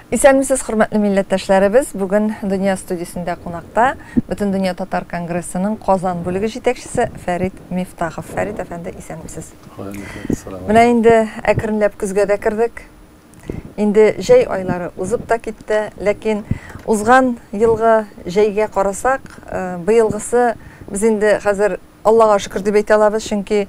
Исәнмесез, хөрмәтле милләттәшләребез! Бүген Дөнья студиясендә кунакта Бөтендөнья татар конгрессының Казан бүлеге җитәкчесе Фәрит Мифтахов. Фәрит әфәнде, исәнмесез! Менә инде әкренләп көзгә дә кердек. Инде җәй айлары узып та китте, ләкин узган елгы җәйгә карасак, быелгысы без инде хәзер Аллага шөкер дип әйтә алабыз, чөнки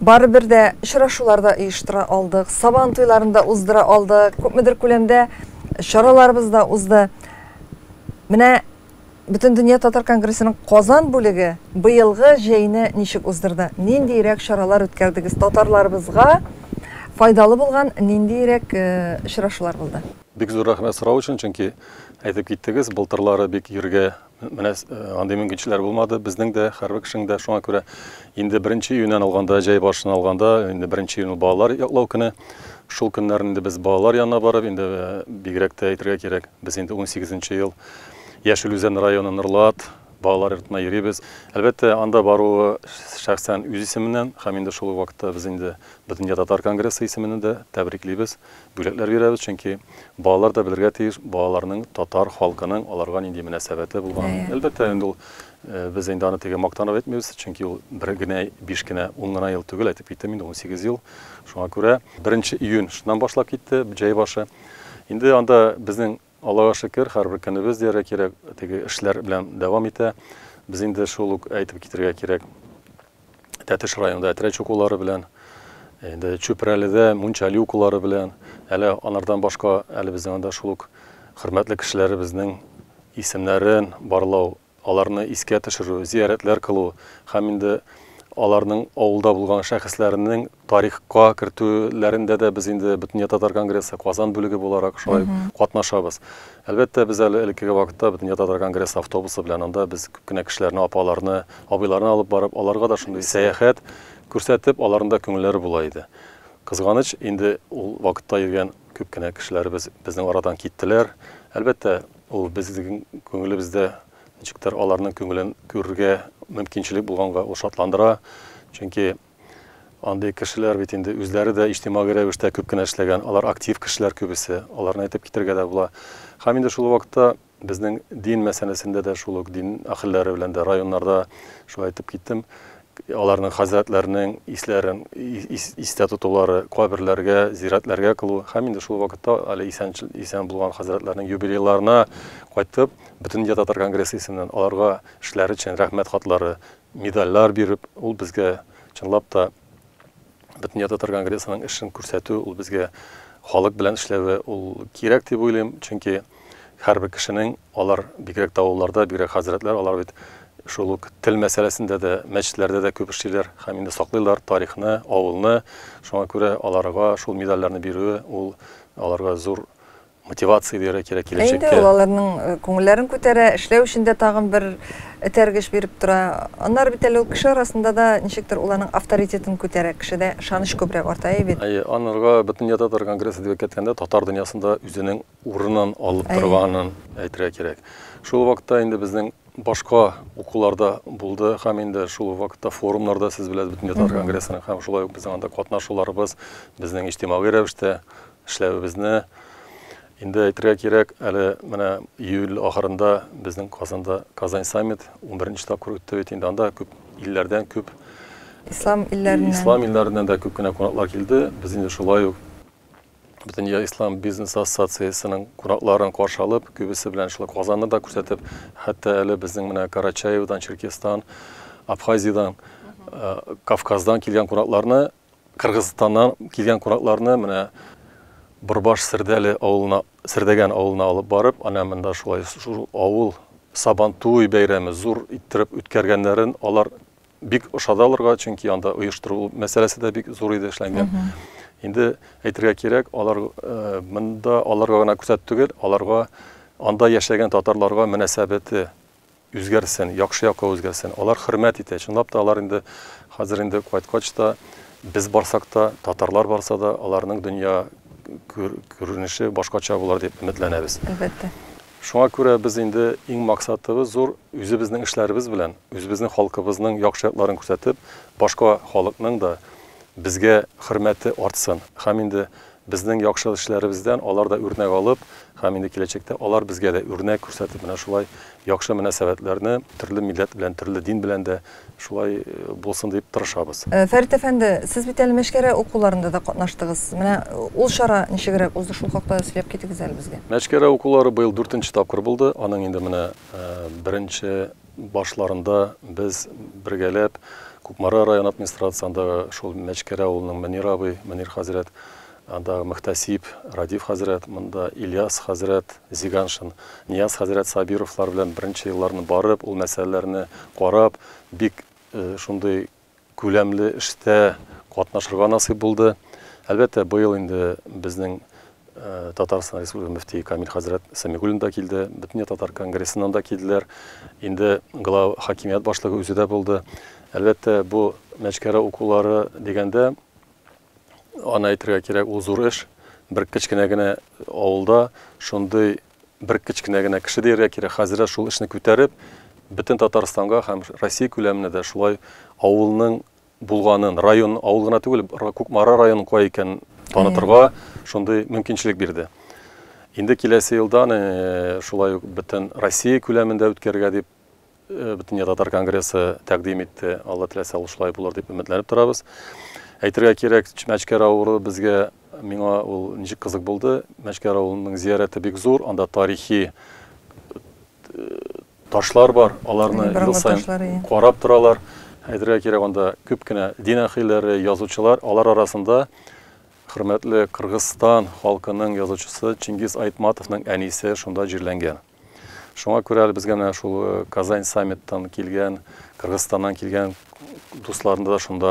барыбер дә очрашулар да оештыра алдык, Сабан туйларын да уздыра алдык, күпмедер күләмдә чараларыбыз да узды. Менә Бөтендөнья татар конгрессының Казан бүлеге быелгы җәйне ничек уздырды? Ниндиерәк чаралар үткәрдегез? Татарларыбызга файдалы булган ниндиерәк очрашулар булды? Бик зур рәхмәт сорау өчен, чөнки әйтеп киттегез, былтырлары бик йөргә менә андый мөмкинчелекләр булмады. Безнең дә, һәрбер кешенең дә. Шуңа күрә инде беренче июньнән алганда, җәй башыннан алганда, инде беренче июнь ул балалар яклау көне. Шул көннәрне инде без балалар янына барып, инде бигрәк тә әйтергә кирәк, без инде 18 ел Яшел Үзән районы Норлат балалар йортына йөрибез. Әлбәттә, анда баруы шәхсән үз исеменнән һәм инде шул ук вакытта без инде Бөтендөнья татар конгрессы исеменнән дә тәбриклибез, бүләкләр бирәбез, чөнки балалар да белергә тиеш, балаларның татар халкының аларга нинди мөнәсәбәте булганын. Әлбәттә, инде ул без инде аны теге мактанып әйтмибез, чөнки ул бер генә, биш кенә, ун гына ел түгел, әйтеп киттем инде, 18 ел. Шуңа күрә беренче июнь шуннан башлап китте, җәй башы. Инде анда безнең Аллага шөкер, һәрбер көнебез дияргә кирәк, теге эшләр белән дәвам итә. Без инде шул ук әйтеп китергә кирәк, Тәтеш районында Әтрәч укулары белән, инде Чүпрәледә Мунчали укулары белән, әле анардан башка әле безнең анда шул ук хөрмәтле кешеләребезнең исемнәрен барлау, аларны искә төшерү, зиярәтләр кылу һәм инде аларның авылда булган шәхесләренең тарихка кертүләрендә дә без инде Бөтендөнья татар конгрессы Казан бүлеге буларак шулай катнашабыз. Әлбәттә, без әле элеккеге вакытта Бөтендөнья татар конгрессы автобусы белән анда без күп кенә кешеләрне, апаларны, абыйларны алып барып, аларга да шундый сәяхәт күрсәтеп, аларның да күңелләре була иде. Кызганыч, инде ул вакытта йөргән күп кенә кешеләребез безнең арадан киттеләр. Әлбәттә, Ул безнең күңелебездә ничектер аларның күңелен күрергә мөмкинчелек булганга ул шатландыра. Чөнки андый кешеләр бит инде үзләре дә иҗтимагый рәвештә күп кенә эшләгән, алар актив кешеләр күбесе, аларны әйтеп китергә дә була. Һәм инде шул вакытта безнең дин мәсьәләсендә дә шул ук дин әһелләре белән дә районнарда шулай әйтеп киттем. Аларның хәзрәтләренең исләрен истә тотулары, каберләргә, зиратләргә кылу һәм инде шул вакытта әле исән исән булган хәзрәтләрнең юбилейларына кайтып, Бөтендөнья татар конгрессы исеменнән аларга эшләре өчен рәхмәт хатлары, медальләр биреп, ул безгә чынлап та Бөтендөнья татар конгрессының эшен күрсәтү, ул безгә халык белән эшләве, ул кирәк дип уйлыйм, чөнки һәрбер кешенең, алар бигрәк тә авылларда, бигрәк хәзрәтләр, алар бит шул ук тел мәсьәләсендә дә, мәчетләрдә дә күп эшлиләр һәм инде саклыйлар тарихны, авылны. Шуңа күрә аларга шул медальләрне бирүе, ул аларга зур мотивация бирә кирәк киләчәккә. Инде ул аларның э, күңелләрен күтәрә, эшләү өчен дә тагын бер этәргеч биреп тора. Аннары бит әле ул кеше арасында да ничектер ул аның авторитетын күтәрә, кешедә ышаныч күбрәк арта бит. Әйе, анарга Бөтендөнья татар конгрессы дип әйткәндә, татар дөньясында үзенең урынын алып торганын әйтергә кирәк. Шул вакытта инде безнең башка укуларда булды һәм инде шул вакытта форумнарда сез беләсез Бөтендөнья татар конгрессының һәм шулай ук безнең анда катнашуларыбыз, безнең иҗтимагый рәвештә эшләвебезне инде әйтергә кирәк, әле менә июль ахырында безнең Казанда Казань саммит 11 тапкыр үтте бит инде. Анда күп илләрдән күп ислам илләреннән ислам илләреннән дә күп кенә кунаклар килде. Без инде шулай ук Бөтендөнья ислам бизнес ассоциациясенең кунакларын каршы алып, күбесе белән шулай Казанны да күрсәтеп, хәтта әле безнең менә Карачаеводан, Черкестан, Абхазиядән, Кавказдан килгән кунакларны Кыргызстаннан килгән кунакларны менә Борбаш Сердәле авылына, Сердәгән авылына алып барып, әнә монда шулай шул авыл Сабантуй бәйрәме зур иттереп үткәргәннәрен алар бик ошады аларга, чөнки анда оештыру мәсьәләсе дә бик зур иде эшләнгән. Инде әйтергә кирәк, алар э, монда аларга гына күрсәтү түгел, аларга анда яшәгән татарларга мөнәсәбәте үзгәрсен, яхшы якка үзгәрсен. Алар хөрмәт итә. Чынлап та алар инде хәзер инде кайткач та без барсак та, татарлар барса да, аларның дөнья күренеше башкача булыр дип өметләнәбез. Әлбәттә. Шуңа күрә без инде иң максатыбыз зур үзебезнең эшләребез белән, үзебезнең халкыбызның яхшы якларын күрсәтеп, башка халыкның да безгә хөрмәте артсын. Һәм инде Безнең яхшы эшләребездән алар да үрнәк алып, һәм инде киләчәктә алар безгә дә үрнәк күрсәтеп, менә шулай яхшы мөнәсәбәтләрне төрле милләт белән, төрле дин белән дә шулай булсын дип тырышабыз. Фәрит әфәнде, сез бит әле Мәчкәрә укуларында да катнаштыгыз. Менә ул чара ничегрәк узды, шул хакта да сөйләп китегез әле безгә. Мәчкәрә укулары быел дүртенче тапкыр булды. Аның инде менә беренче башларында без бергәләп Кукмара район администрациясендәге шул Мәчкәрә авылының Мөнир абый, Мөнир хәзрәт, андагы мөхтәсиб Радиф хәзрәт, монда Ильяс хәзрәт Зиганшин, Нияз хәзрәт Сабировлар белән беренче елларны барып, ул мәсьәләләрне карап, бик шундый күләмле эштә катнашырга насыйп булды. Әлбәттә, быел инде безнең Татарстан Республика мөфтие Камил хәзрәт Сәмигуллин да килде, Бөтендөнья татар конгрессыннан да килделәр. Инде глав хакимият башлыгы үзе дә булды. Әлбәттә, бу Мәчкәрә укулары дигәндә, аны әйтергә кирәк, ул зур эш. Бер кечкенә генә авылда шундый бер кечкенә генә кеше дияргә кирәк, хәзрәт шул эшне күтәреп, бөтен Татарстанга һәм Россия күләменә дә шулай авылның булганын, район, авыл гына түгел, Кукмара районын кая икәнен танытырга шундый мөмкинчелек бирде. Инде киләсе елдан шулай ук бөтен Россия күләмендә үткәрергә дип Бөтендөнья татар конгрессы тәкъдим итте. Алла теләсә, ул шулай булыр дип өметләнеп торабыз. Әйтергә кирәк, Мәчкәр авылы безгә, миңа ул ничек кызык булды. Мәчкәр авылының зиярәте бик зур, анда тарихи ташлар бар, аларны ел саен карап торалар. Әйтергә кирәк, анда күп кенә дин әһелләре, язучылар, алар арасында хөрмәтле Кыргызстан халкының язучысы Чингиз Айтматовның әнисе шунда җирләнгән. Шуңа күрә әле безгә менә шул Казань саммиттан килгән, Кыргызстаннан килгән дусларны да шунда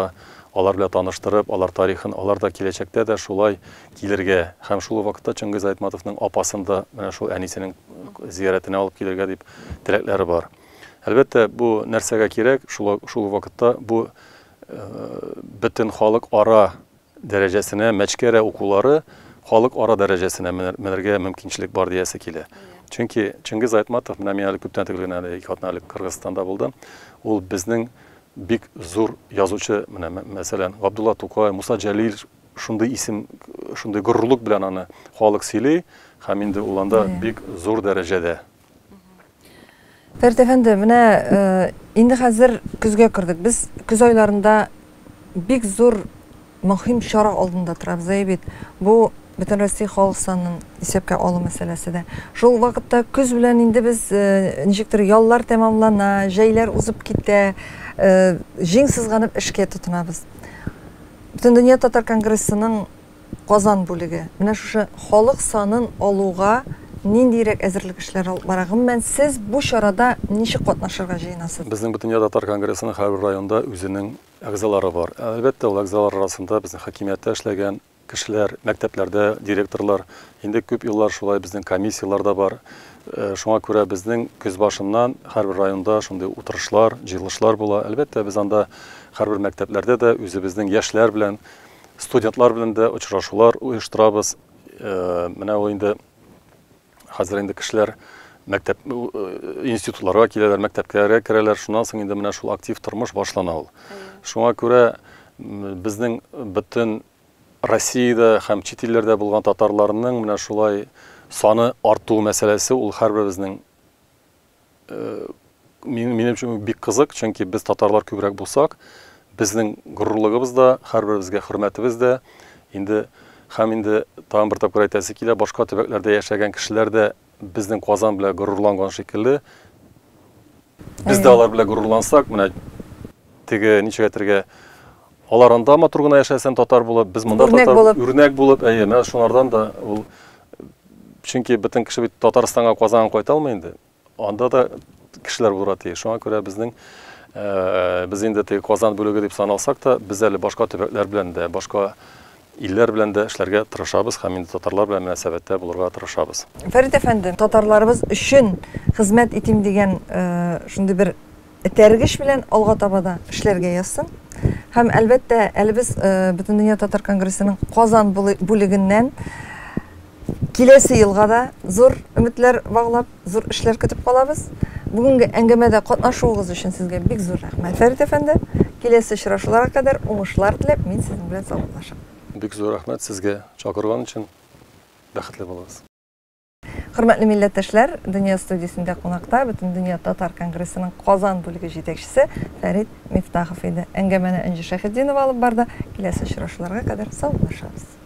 алар белән таныштырып, алар тарихын, алар да киләчәктә дә шулай килергә һәм шул ук вакытта Чингиз Айтматовның апасын да менә шул әнисенең зиярәтенә алып килергә дип теләкләре бар. Әлбәттә, бу нәрсәгә кирәк, шул шул ук вакытта бу бөтен халык ара дәрәҗәсенә Мәчкәрә укулары халык ара дәрәҗәсенә менергә мөмкинчелек бар диясе килә. Чөнки Чингиз Айтматов, менә мин әле күптән түгел генә әле ике атна элек Кыргызстанда булдым. Ул безнең бик зур язучы, менә мәсәлән, Габдулла Тукай, Муса Җәлил шундый исем, шундый горурлык белән аны халык сөйли, һәм инде ул анда бик зур дәрәҗәдә. Фәрит әфәнде, менә инде хәзер көзгә кердек. Без көз айларында бик зур мөһим чара алдында торабыз, әйе бит? Бу Бөтенроссия халык санын исәпкә алу мәсьәләсе дә. Шул вакытта көз белән инде без ничектер яллар тәмамлана, җәйләр узып китә, җиң сызганып эшкә тотынабыз. Бөтендөнья татар конгрессының Казан бүлеге менә шушы халык санын алуга ниндиерәк әзерлек эшләре алып бара? Гомумән, сез бу чарада ничек катнашырга җыенасыз? Безнең Бөтендөнья татар конгрессының һәрбер районда үзенең әгъзалары бар. Әлбәттә, ул әгъзалар арасында безнең хакимияттә эшләгән кешеләр, мәктәпләрдә директорлар, инде күп еллар шулай безнең комиссияләр дә бар. Шуңа күрә безнең көз башыннан һәрбер районда шундый утырышлар, җыелышлар була. Әлбәттә, без анда һәрбер мәктәпләрдә дә үзебезнең яшьләр белән, студентлар белән дә очрашулар оештырабыз. Менә ул инде хәзер инде кешеләр мәктәп институтларга киләләр, мәктәпләргә керәләр. Шуннан соң инде менә шул актив тормыш башлана ул. Шуңа күрә безнең бөтен Россиядә һәм чит илләрдә булган татарларның менә шулай саны арту мәсьәләсе ул һәрберебезнең минем өчен бик кызык, чөнки без татарлар күбрәк булсак, безнең горурлыгыбыз да, һәрберебезгә хөрмәтебез дә инде һәм инде тагын бер тапкыр әйтәсе килә, башка төбәкләрдә яшәгән кешеләр дә безнең Казан белән горурланган шикелле, без дә алар белән горурлансак, менә теге ничек әйтергә, алар анда матур гына яшәсен татар булып, без монда татар үрнәк булып, әйе, менә шунардан да ул, чөнки бөтен кеше бит Татарстанга, Казанга кайта алмый инде. Анда да кешеләр булырга тиеш. Шуңа күрә безнең без инде теге Казан бүлеге дип саналсак та, без әле башка төбәкләр белән дә, башка илләр белән дә эшләргә тырышабыз һәм инде татарлар белән мөнәсәбәттә булырга тырышабыз. Фәрит әфәнде, татарларыбыз өчен хезмәт итим дигән шундый бер этәргеч белән алга таба да эшләргә язсын. Һәм, әлбәттә, әле без Бөтендөнья татар конгрессының Казан бүлегеннән киләсе елга да зур өметләр баглап, зур эшләр көтеп калабыз. Бүгенге әңгәмәдә катнашуыгыз өчен сезгә бик зур рәхмәт, Фәрит әфәнде. Киләсе очрашуларга кадәр уңышлар теләп, мин сезнең белән саубуллашам. Бик зур рәхмәт сезгә чакырган өчен. Бәхетле булыгыз. Хөрмәтле милләттәшләр, Дөнья студиясендә кунакта Бөтендөнья татар конгрессының Казан бүлеге җитәкчесе Фәрит Мифтахов иде. Әңгәмәне Энҗе Шәйхетдинова алып барды. Киләсе очрашуларга кадәр саубуллашабыз.